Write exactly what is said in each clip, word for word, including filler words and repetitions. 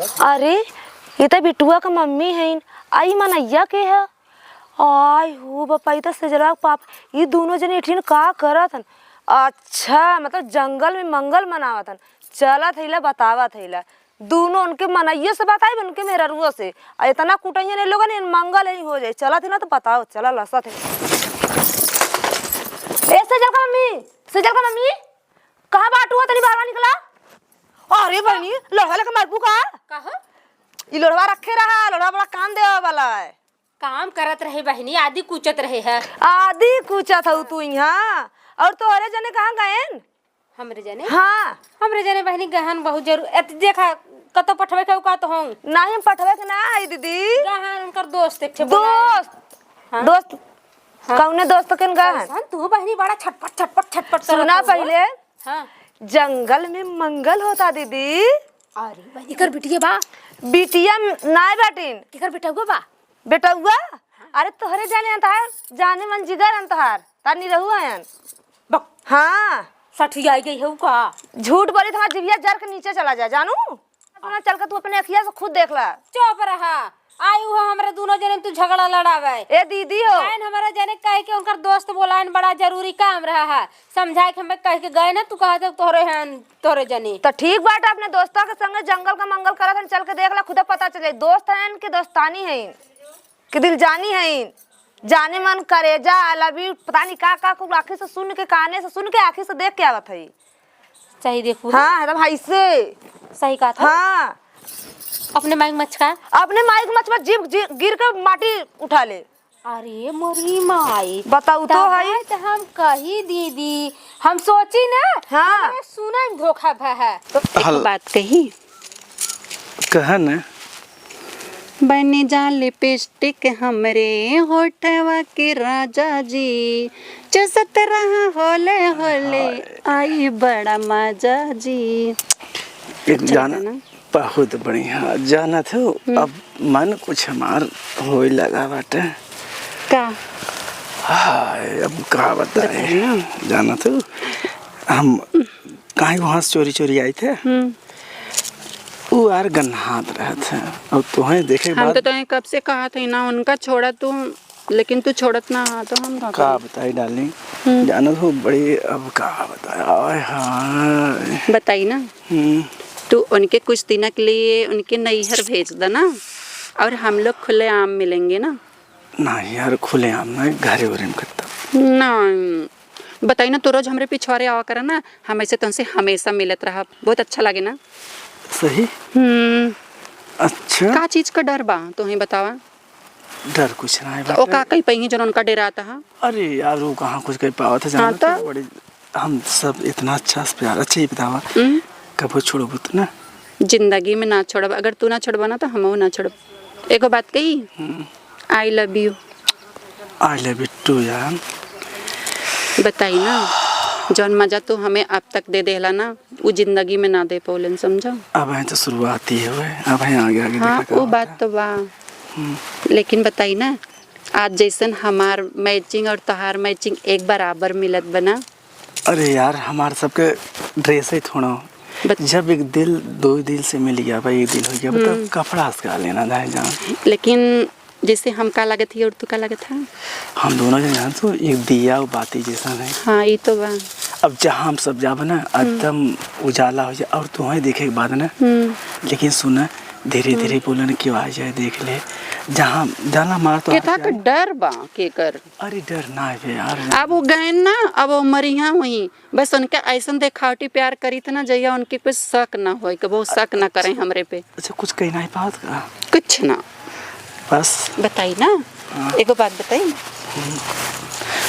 अरे, ई त बिटुआ क मम्मी हइन। आ ई मनइया के ह? आय हो बापा, ई त सेजलवा क पाप। ई दुनो जने एठिन का करत हन? अच्छा, मतलब जंगल में मंगल मनावत हन। चलत हइला, बतावत हइला। दुनो उनके मनइयो से बताइब, उनके मेहररुओ से। आ एतना कुटइहन ए लोगन, इन मंगल ही हो जाई। चलत ही ना त बताओ, चला लसत है। ए सेजल क मम्मी, सेजल क मम्मी, कहाँ बाटू हो? तनी बाहर निकला। अरे बहिनी, लोढ़वा लेके मरबू का? का हो? ई लोढ़वा रखे रहा, लोढ़वा बड़ा काम देवे वाला है। काम करत रहे बहिनी, आदि कूचत रहे है। आदि कूचत हऊ तू इहाँ? और तोहरे जने कहाँ गएन? हमरे जने? हाँ। हमरे जने बहिनी गहन बहुत जरूर, एत देखा, कतो पठवे के औकात हों। नाही, हम पठवे के ना आई दीदी। गहन उनकर दोस्त एक ठे बोला है। दोस्त? हाँ। दोस्त? हाँ। कौने दोस्त के गहन? कैसन तू बहिनी बड़ा छटपट, छटपट, छटपट करत सुना हो। पहिले। हाँ। जंगल में मंगल होता दीदी। अरे बहिनी, एकर बिटिया बा? बिटिया नाय बाटिन। केकर बेटउआ बा? बेटउआ? अरे तोहरे जाने अंतहार, जाने मन जिगर अंतहार, तार निरहु हयन। बक। हाँ। सठियाई गई हऊ का? झूठ बोली त हमार जिभिया जर के नीचे चला जाए, जानू? अपना चल के तू अपने अखिया से खुद देख ला। चुप रहा। आई उहो हमरे दुनो जने में तू झगड़ा लड़ावे। ए दीदी हो। लाइन हमारे जने कह के उनकर दोस्त बोलाइन, बड़ा जरूरी काम रहा है। समझाए के हमें कह के गए ना, तू कहा जब तोहरे हैं, तोहरे जने। त ठीक बाटे, अपने दोस्ता के संगे जंगल का मंगल करत हन, चल के देख ला, खुदे पता चल जाई। दोस्त हैं कि दोस्तानी हैं, कि दिल जानी हैं, जाने मन करेजा, I love you, पता नहीं का, का कुल आँखी से सुन के, काने से सुन के, आँखी से देख के आवत है। सही देखू। हाँ, एकदम हाइसे। सही कहा था। हाँ। अपने माई के मचका। अपने माई के मचका जीभ जी-, गिर के माटी उठा ले। अरे मोरी माई। बताऊ तो तब है। है तो हम कही दीदी, हम सोची ना, हाँ। हमरे सुना में धोखा भा है। तो एक हल- बात कही। कहा ना। बन जा लिपस्टिक हमरे होठवा के राजा जी, चुसत रहा होले होले, हाय। आई बड़ा मजा जी। एक अच्छा जाना, लगा ना? बहुत बढ़िया। जानत हो, हम्म। अब मन कुछ हमार होए लगा बाटे। का? हाय, अब का बताए? बताई ना। जानत हो, हम काहे वहाँ से चोरी चोरी आई थे? हम्म। उ यार गन्हात रहत है। अब तोहें देखे हम बाद तो तोहें कब से कहा थे ना उनका छोड़ा तू, लेकिन तू छोड़त ना हा, तो हम का का करी? बताई डार्लिंग, हम्म। जानत हो बड़ी, अब का बताई, आय हाय। बताई ना। हम्म। तू उनके कुछ दिन के लिए उनके नैहर भेज देना, और हम लोग खुलेआम मिलेंगे ना। नाही यार, खुलेआम ना, घरे उरे में करता। नहीं, बताई ना, तू रोज हमरे पिछवारे आवा करा ना, हम ऐसे तुमसे हमेशा मिलत रहा, बहुत अच्छा लागे ना। सही? हम्म। अच्छा। का चीज का डर बा, तू ही बतावा। डर कुछ ना है तो बाटे। का कही पाई जौन उनका डेरात हा? अरे यार, वो कहाँ कुछ कही पावत है, हाँ जानत तो? है, बड़ी हम सब इतना अच्छा से प्यार। अच्छा, ये बतावा, हम्म। कबो छोड़बू तो ना? जिंदगी में ना छोड़ब। अगर तू ना छोड़बा ना, तो हमहू ना छोड़ब। एगो बात कही, हम्म। I love you। I love you too यार। बताई ना, जौन मजा तू हमें अब तक दे देहला ना, उ जिंदगी में ना दे पौलन, समझा? अब है तो शुरुआत ही है, अब है आगे आगे हाँ, देखा का वो बात होता। तो बा। हम्म। लेकिन बताई ना, आज जैसन हमार मैचिंग और तोहार मैचिंग एक बराबर मिलत बना। अरे यार, हमार सबके ड्रेस ही थोड़ा। बत- जब एक दिल दो दिल से मिल गया, भाई, एक दिल हो गया, बताओ, हम्म। कपड़ा से का लेना दाए जान। लेकिन जैसे हम का लागत ही और तू का लागत है? हम दोनों जन जान तो एक दिया और बाती जैसा है। हाँ, ये तो बा। अब जहाँ हम सब जाबे ना, हम्म। एकदम उजाला हो जाए और तुम्हें देखे के बाद ना। हम्म। लेकिन सुना, धीरे हम्म। धीरे बोलन क्यों आ जाए, देख ले। जहाँ जाना मार तो केता हाथ के जाए। डर बा, के कर? अरे डर ना है यार। अब वो गए ना, अब वो मरिहा वहीं। बस उनके ऐसन देखावटी प्यार करी थे ना, जइया उनके कुछ शक ना होए, कि बहुत शक ना करें हमरे पे। अच्छा, कुछ कही नहीं पावत का? कुछ ना। बस। बताई ना, हाँ। एगो बात बताई।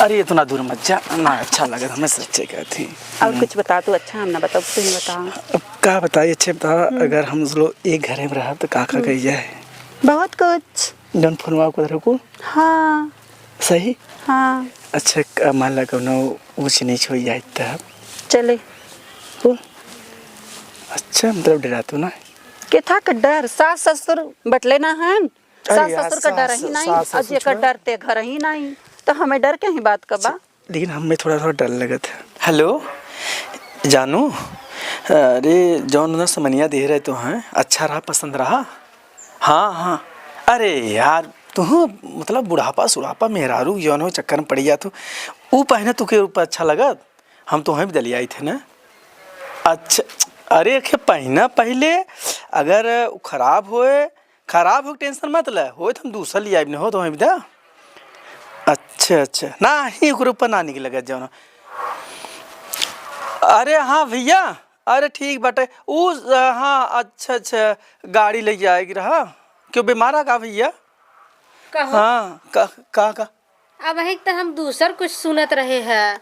अरे इतना दूर मत जा ना, अच्छा लगत, हमें सच्चे कहत ही। और हम्म। कुछ बता तू, अच्छा हम ना बताओ, तू ही बताओ। अब का बताई, अच्छे बता, हम्म। अगर हम लोग एक घरे में रहा तो का का हम्म। कही जाए? बहुत कुछ। जौन फोनवा को रखो। हाँ। सही? हाँ। अच्छा, क-, मान ला कौनो ऊँच नीच हो जाए तब? चले। बोल। अच्छा, मतलब डरातू ना? केथा का डर? सास ससुर बटले ना हन? अरे सास यार, ससुर का डर सास, ही नहीं, सास और ससुर जेकर छोड़। डर ते घर ही नहीं, तो हमें डर के ही बात का बा? लेकिन हमें थोड़ा, थोड़ा डर लगत है। हेलो, जानू, अरे, जौन ना समनिया देहे रहे तो हैं, अच्छा रहा, पसंद रहा? हाँ, हाँ। अरे यार, तुहूँ मतलब बुढ़ापा सुढ़ापा मेहरारू जौन हो चक्कर में पड़ी जात हो। ऊ पहिने तुके ऊपर अच्छा लगत, हम तोहैं भी दलियाई थे ना। अच्छा, अरे, एखे पहिना पहिले, अगर ऊ खराब होए, खराब हो के tension मत ले, होए तो हम दूसर लियाइब न हो तोहैं भी दा। अच्छा, अच्छा, ना ही ओकरे ऊपर ना निक लगत जौन। अरे हाँ भैया, अरे ठीक बाटे। ऊ, हाँ, अच्छा, अच्छा, गाड़ी ले जाए के रहा। क्यों बीमार आ का भैया? कहो। हाँ, का, का, का? अबहिक त हम दूसर कुछ सुनत रहे ह,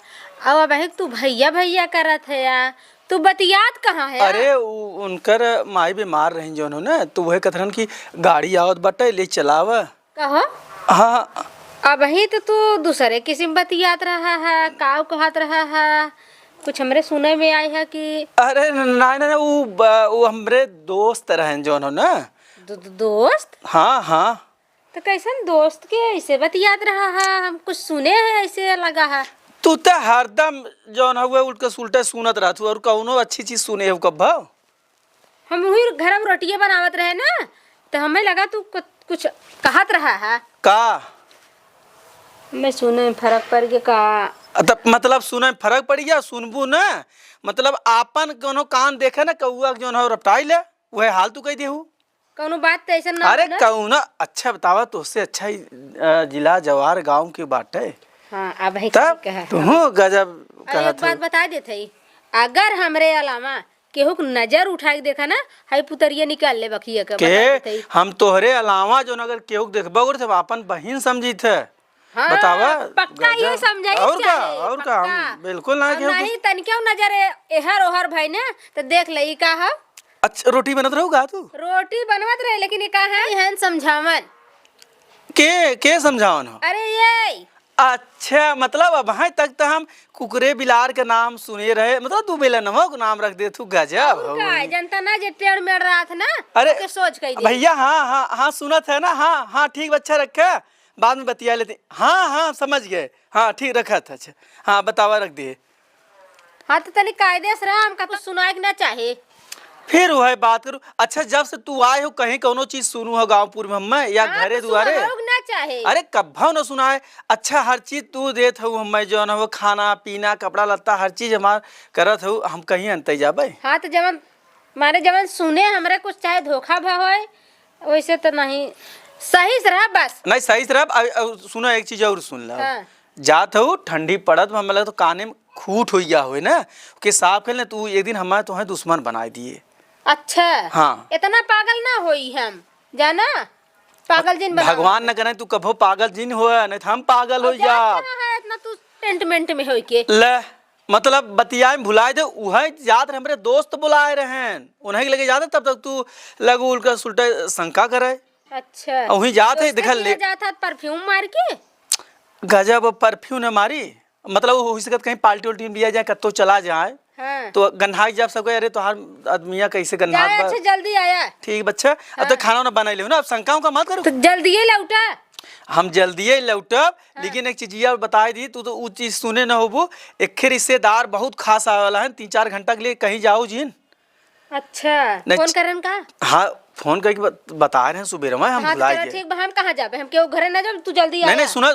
अउ अबहिक तू भैया भैया करत ह या, तू बतियात कहाँ ह? अरे, उ-, उनकर माई बीमार रही जौन हो ना, तो वह कहत रहन कि गाड़ी आवत बाटे, ले चलाव। कहो? हाँ। अबही तो तू दूसरे किसिम बतियात रहा ह, काउ कहत रहा ह, कुछ हमरे सुने में आई ह कि अरे, नाहीं, नाहीं, उ ब-, उ हमरे दोस्त रहन जौन हो ना। दो-, दो-, दोस्त? हाँ, हाँ। तो कैसन दोस्त के ऐसे बतियात रहा है? हम कुछ सुने हैं, ऐसे लगा है। तू तो हरदम जौन हउए उल्टा सुल्टा सुनत रहत हू, और कौनो अच्छी चीज सुने हो कब? हम वही घर में रोटियां बनावत रहे ना, तो हमें लगा तू कु-, कुछ कहत रहा है। का? मैं सुने में फर्क पड़ गया का? अ, तब मतलब सुने में फर्क पड़ गया, सुनबू ना? मतलब आपन कोनो कान देखे ना, कौआ के जौन हो रपटाई ले, वह हाल तू कह देहू। कौनो बात तो ऐसा ना अरे हो ना। कौनो, अच्छा बतावा, तोहसे अच्छा ही, अ, जिला जवार गाँव के बाटे। हाँ, अब है तब ठीक है। तुहू गजब अरे, कहत एक बात हो। बता देत हई, अगर हमरे अलावा केहू के नजर उठा के देखा ना, हई पुतरिया निकाल ले बखिया के, के? बता देत हई। हम तोहरे अलावा जौन अगर केहू के देखबा करत, हम आपन बहिन समझित है। हाँ, बतावा, पक्का ये गजब। समझाई और का, चाहे, और का, हम पक्का। बिल्कुल ना और केहू के नहीं, तनिको नजर ए-, एहर ओहर भई ना, तो देख ले, ई का ह? अच्छा, रोटी बनत रहू का तू? रोटी बनवत रहे, लेकिन ये का है? एहन समझावन। के, के समझावन हो? अरे ये। अच्छा, मतलब अबहीं तक तो हम कुकुरे बिलार के नाम सुने रहे, मतलब तू बेलनवा के नाम रख दे, तू गजब और हो का गई। है, जनता ना जे टेढ़ मेढ़ रहत ना, अरे, ओके सोच कह दे। भैया, हाँ, हाँ, हाँ, सुनत है ना, हाँ, हाँ, ठीक, अच्छा रखे, बाद में बतिया लेते। हाँ, हाँ, समझ गए, हाँ, ठीक, रखत है, अच्छा, हाँ, बतावा, रख दिए। हाँ, तो तनी कायदे से रहा, हमका कुछ सुनाए के ना चाहे। फिर वह बात करू। अच्छा, जब से तू आए हो, कहीं कौनो चीज सुनू हो गाँवपुर में हमें या हाँ, घरे तो दुआरे? सुनाए के ना चाहे। अरे, कब्भो न सुनाए। अच्छा, हर चीज तू देत हो हमें, जौन हो खाना, पीना, कपड़ा लत्ता, हर चीज हमार करत हो, हम कहीं अंतई जाबे? हाँ, तो जवन, माने जवन सुने हमरे कुछ चाहे धोखा भा होए, वैसे तो नहीं। सही से रहा बस। नहीं, सही से रहा। अब, अब सुनो, एक चीज और सुन ला। हाँ। जात हऊ, ठंडी पड़त बा, हमरा लगे तो काने में खूट होई गया होए ना, कि साफ खेल ने, तू एक दिन हमारे तोहे दुश्मन बनाए दिए। अच्छा। हाँ। इतना पागल ना होई हम, जाना? पागल जिन बना भगवान न करे तू कभो पागल जिन होए, नहीं तो हम पागल और होई जात जाब। कहाँ है इतना तू टेंट मेंट में होई के? ले, मतलब बतियाए में भुलाए दे, उहे जात रहे, हमरे दोस्त बुलाए रहेन, उन्हें के लगे जाते, तब तक तू लगू उल्टा सुल्टा शंका करे। अच्छा। और वहीं जात है, दोस्ते देखा के ले। जात है परफ्यूम मार के? गजब परफ्यूम है मारी, मतलब हो सकत कहीं पार्टी उल्टी में लिया जाए, कत्तो चला जाए, हाँ। तो गन्हाई जब सब कहे, "अरे तोहार आदमिया कैसे गन्हात जाए, बा?" अच्छा, जल्दी आया। ठीक बच्चा, अब तो हाँ। खाना वाना बनाई ले ना, अब शंका उनका मत करो। तो जल्दिए लौटा। हम जल्दिए लौटब, हाँ। लेकिन एक चीजिया और बताई दी, तू तो उ चीज सुने न होबू। एक रिश्तेदार बहुत खास आवे वाला है, तीन चार घंटा के लिए कहीं जाओ जिन। अच्छा, नहीं, फोन करन का? हाँ, फोन करके बत-, बता रहे हैं सुबेरे में, हम हाँ, तो भुला चलो गए। ठीक बा, हम कहाँ जाबे? हम केहू घरे ना जाब, तू जल्दी नहीं, आया। नहीं, सुना,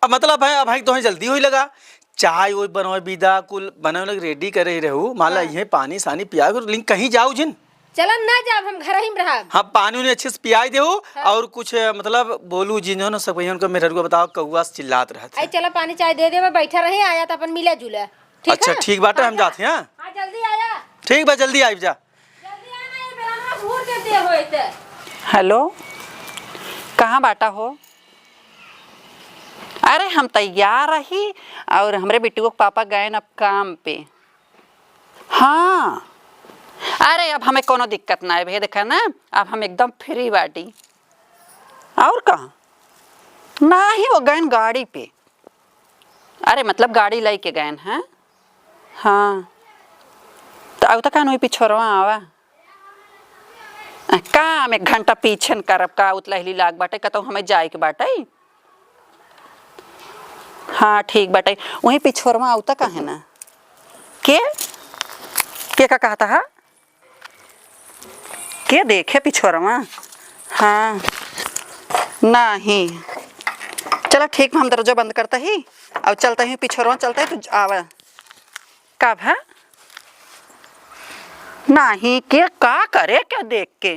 अब मतलब है, अब है तोहे जल्दी होई लगा, चाय ओय बनवे, बिदा कुल बनवे लग, रेडी करे ही रहू, मान ला हाँ। ये पानी सानी पिया के, लेकिन कहीं जाओ जिन। चलो ना जाब, हम घर ही में रहब। हाँ, पानी उनी अच्छे से पियाई देहू हाँ। और कुछ मतलब बोलू जिन, जो ना सब कहियो उनका मेहररुआ बताओ, कौआ से चिल्लात रहत आई है। चलो पानी चाय दे देबे, बैठा रही, आया तो अपन मिला जुला। ठीक अच्छा, है? ठीक बाटे, हम अच्छा। जात हैं, हाँ? हाँ, जल्दी आया। ठीक बा, जल्दी आइब जा। जल्दी आना, ये बेलनवा घूर के दे होए ते। हेलो, कहाँ बाटा हो? अरे, हम तैयार रही और हमरे बिट्टुओ के पापा गए न अब काम पे। हाँ, अरे, अब हमें कोनो दिक्कत ना है भैया, देखा ना, अब हम एकदम फ्री बाटी। और कहाँ? ना ही वो गए न गाड़ी पे। अरे, मतलब गाड़ी लइके गएन हैं? हाँ। त आवता का नोई पिछोरवा आवा? आ, काम एक घंटा पीछे न करब का, उतलहली लाग बाटे, कतौ हमें जाए के बाटे। हाँ, ठीक बाटे। वहीं पिछोरवा आवता का है ना? के? के का कहता है? के देखे पिछोरवा? हाँ, नाही। चला ठीक बा, हम दरवाजा बंद करता ही, अब चलता ही पिछोरवा, चलता ही, तू आवा। का भा? नाही, के का करे, क्यों देख के?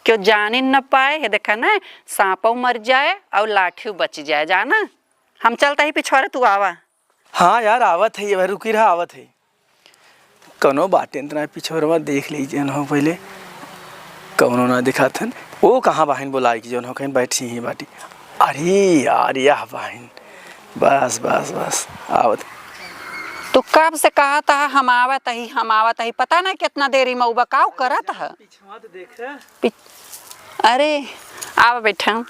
क्यों जानी न पाए, हे देखा ना, सांपो मर जाए और लाठियो बच जाए, जाना? हम चलता ही पिछोरे, तू आवा। हाँ यार, आवत है, ये भाई रुकी रहा, आवत है। कौनो बाटे, इतना पिछोरवा देख लीजिए ना पहले, कौनो ना दिखात हन। वो कहाँ बाहिन बोलाई कि जौन हो कहीं बैठी ही बाटी। अरे यार, यह बाहिन, बस, बस, बस, आवत। तू कब से कहत ह, हम आवत ही, हम आवत ही, पता नहीं कितना देरी में उबकाव करत ह। पिछवा तो देख। पि-, अरे, आवा बैठा।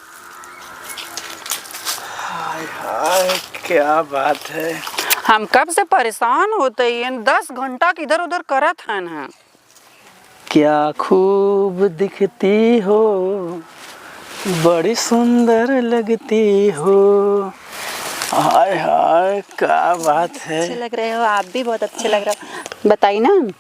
हाय, हाय, क्या बात है। हम कब से परेशान होते हैं, दस घंटा के इधर उधर करत हन हम। क्या खूब दिखती हो, बड़ी सुंदर लगती हो। हाय, हाय, क्या बात है। अच्छे लग रहे हो, आप भी बहुत अच्छे लग रहे हो। बताई ना,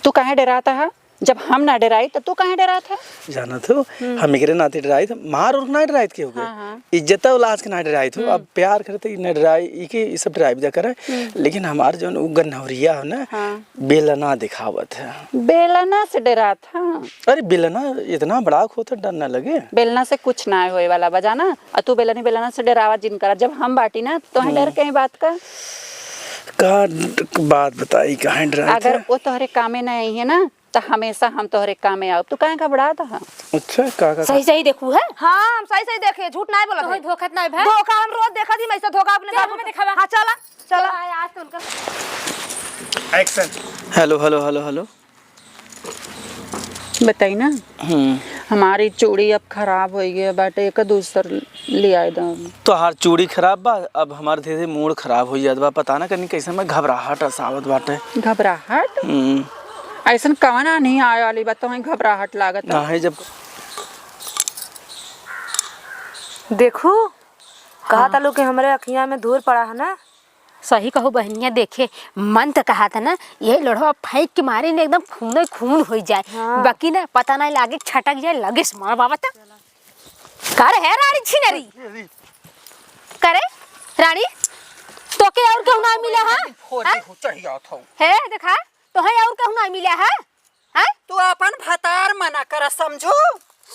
तू काहे डेरात ह? जब हम ना डेराई, तो तू काहे डेरात ह? जानत हो, हम्म। हम एकरे नाते डेराइत, मार और ना डेराइत केहू के। हाँ, हाँ। इज्जत और लाज के ना डेराइत हो। हम्म। अब प्यार करे तो ई ना डेराई, ई के ई सब डेराई जा करे। हम्म। लेकिन हमार जौन उ गन्हौरिया हो ना, हाँ। बेलना दिखावत है। बेलना से डेरात ह? अरे बेलना इतना बड़ा होता, डर ना लगे। बेलना से कुछ ना होए वाला बा, जाना। आ तू बेलनी बेलना से डेरावा जिन करा, जब हम बाटी ना, तोहे डर हम्म। के बात का? का ड-, बात बताई, काहे डेराइत अगर है? वो तोहरे कामे ना आई है ना, त हमेशा हम तोहरे कामे आउब। तू काहे घबरात ह? अच्छा, का, का, का? सही, सही देखू है? हाँ, हम सही, सही देखे, झूठ नाहीं बोलत तोहरे है। धोखत नाहीं भा? धोखा हम रोज देखत ही, मैं से धोखा अपने चल, बाबू हमें के। देखावा। हाँ, चला, चला। चला, आज तो उनका Action। Hello, hello, hello, hello। बताई ना। हम्म। हमारी चूड़ी अब खराब होइ गई बाटे, एक दूसर लियाए दो। तोहार चूड़ी खराब बा, अब हमार धीरे धीरे mood खराब होइ जात बा। पता ना कनी कैसे मैं घबराहट असावत बाटे। घबराहट? हम्म। ऐसन कवन आन्ही आए वाली बा, तोहई घबराहट लागत बा? नाहीं, जब देखू, कहा हाँ। तालू कि हमरे अखियाँ में धूर पड़ा है ना। सही कहू बहनिया, देखे मन त कहा था ना, ये लोढ़वा फेंक के मारे ने एकदम खूने खून होइ जाए। हाँ। बाकी ना पता नाहीं लागे, छटक जाए, लगे से मर बाबा त। का रे है रानी छिनरी? अरे। का रे रानी, तोके और केहू ना मिला है? फोड़ हाँ? दे, हो, चढ़ जात हो। हे देखा, तोहे और केहू ना मिला है? हैं? तू आपन भतार मना करा, समझू?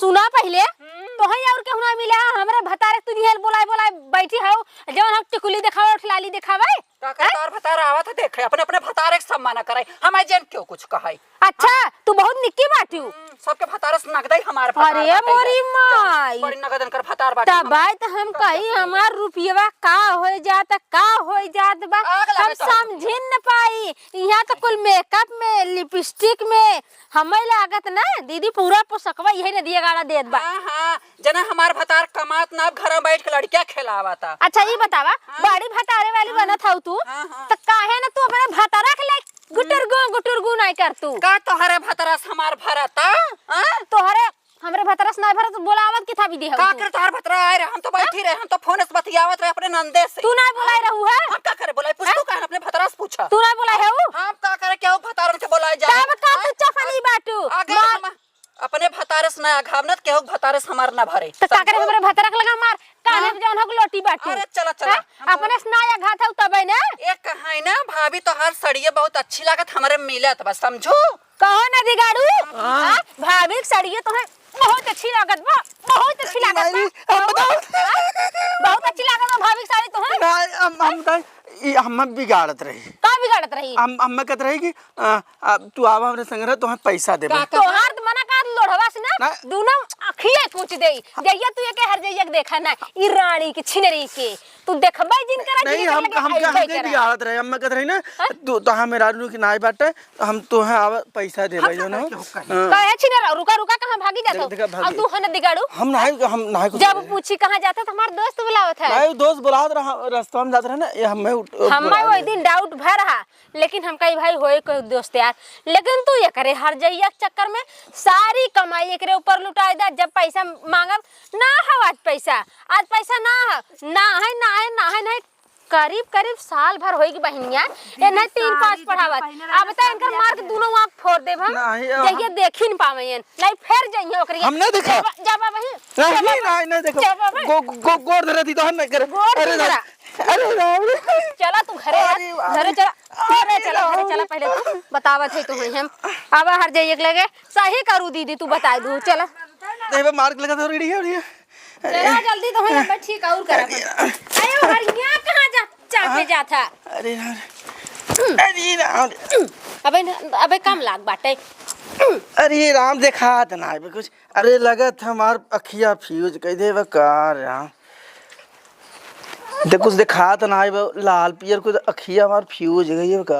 सुना पहिले, हम्म। तोहे और केहू ना मिला है, हमरे भतारे के तू निहल बोलाए बोलाए बैठी हऊ, जवन हम टिकुली देखावे, ओठलाली देखावे। का कर हैं? तोर भतार आवत है, देखे, अपने, अपने भतारे के सब मना करे, हमारे जन क्यों कुछ कहे? अच्छा, तू बहुत निक्की बाटू। हम्म, सबके भतार से नगदई हमार भतार अरे बाटे मोरी इधर। माई। बड़ी नगदन कर भतार बाटे तब हमार। आए तो हम कही, हमार रुपयवा का होइ जात, का होइ जात बा, आग हम लागत है। समझिन न पाई। यहाँ तो कुल makeup में, lipstick में, हमें लागत ना दीदी पूरा पोसकवा यही नदिया गाड़ा देत बा। हाँ, हाँ, जना हमार भतार कमात ना, अब घर में बैठ के लड़किया खेलावता। अच्छा, ये बतावा, हाँ। बड़ी भतारे वाली हाँ। बनत हऊ तू, हाँ, हाँ। तो काहे ना तू अपने भतारा के ले गुटुरगु, गुटुरगु नाहीं कर तू। का तोहरे भतारा से हमार भरता? हाँ? तोहरे हमरे भतरस ना भरत, बोलावत के था भी देहू का तू। कर तोहार भतरा आए रहे, हम तो बैठी रहे, हम तो फोन से बतियावत रहे अपने नंदे से। तू ना बोलाए रहू है? हम का करे बोलाई, पूछ तू हैं? काहे अपने भतरा से पूछा? तू ना बोलाए है उ? हम का करे, केहू भतारन के बोलाए जाए? तब का तू हैं? चफली बाटू? अगर मार हम अपने भतार से ना अघावनत, केहू भतार से हमार ना भरे। तो का करे समझू? हमरे भतरा के लगा मार, काने हाँ। पे जौन हो लोटी बाटू। अरे चला, चला, हैं? हम अपने से ना अघात हऊ तबे ना। एक कहाई ना, भाभी तोहार सड़िया बहुत अच्छी लागत, हमरे मिलत बा, समझू? कहो ना दिगाड़ू? हाँ। हाँ? भाभी के साड़ी ये तोहे बहुत अच्छी लागत बा, बहुत अच्छी लागत बा। नहीं, हम बताओ। हाँ? बहुत अच्छी लागत बा भाभी के साड़ी तोहे। नहीं, हम, हम बताई, ई हम बिगाड़त रही। का बिगाड़त रही? हम, हम कहत रही कि, अ, अ, तू आवा हमरे संग रह, तोहे पैसा देबे। का, का? तोहार तो मना का लोढ़वा से ना, ना। दोनों अखिए कूच देई। जइया तू एके हर जइया के देखा ना, ई रानी के छिनरी के। तू देखबे जिन करा, नहीं, जिन हम, करा, हम अइबे कहाँ के करा। बिगाड़त रहे, हम कहत रही ना, हाँ? तू, तोहार मेहरारू के नाई बाटे, हम तोहे आवे पैसा देबे, हम you know? ना केहू कहे। हाँ। कहे छी ना, रुका, रुका, कहाँ भागी जात देख, हो? देखा, भागी। अब तू है ना दिगाड़ू? हम नाहीं, हम नाहीं कुछ जब कहे। पूछी कहाँ जाता तो हमार दोस्त बुलावत है। नाहीं, दोस्त बुलावत रहा, रास्ता में जात रहे ना, ये हमें उठ-, हम बुला वही ले। दिन doubt भर रहा, लेकिन हम कही भाई होए कोई दोस्त यार, लेकिन तू एकरे हर जइया के चक्कर में सारी कमाई एकरे ऊपर लुटाए दे। जब पैसा मांगब, ना हो आज पैसा, आज पैसा ना हो, ना है, ना है, ना है, ना है। करीब करीब साल भर होई कि बहिनिया, ये नहीं तीन साल पाँच पढ़ावत। अब तो इनकर मार के दोनों आँख फोड़ देब हम। नहीं, अब जइए देखी न पावे ये, नहीं फिर जइए ओकरी। हम नहीं देखा। जब, जब अबही, नहीं, जब अबही, नहीं, नहीं देखो। जब अबही। गो-, गो-, गोड़ धरे दी तो हम नहीं करे। गोड़ अरे धरा। राम, अरे राम रे। चला तू घरे आ, अरे बाप घरे रे। चला, घरे अरे चला, घरे राम चला, रे। पहले तू बतावत है तू हम। अब हर जाइए के लगे, सही करू दीदी, तू बताई दू, चला। देबे मार के लगा तो रेडी है, रेडी है। चला जल्दी तो हो, अब ठीक और करा। अरे, अरे, हरिया कहाँ जा, चापे हाँ? जात है? अरे यार, अरे राम। अबे न, अबे कम लाग बाटे। अरे राम, देखात ना अबे कुछ। अरे लगत हमार अखिया फ्यूज कह देबे का राम। देख कुछ देखात ना अबे, लाल पियर कुछ अखिया हमार फ्यूज गई है का।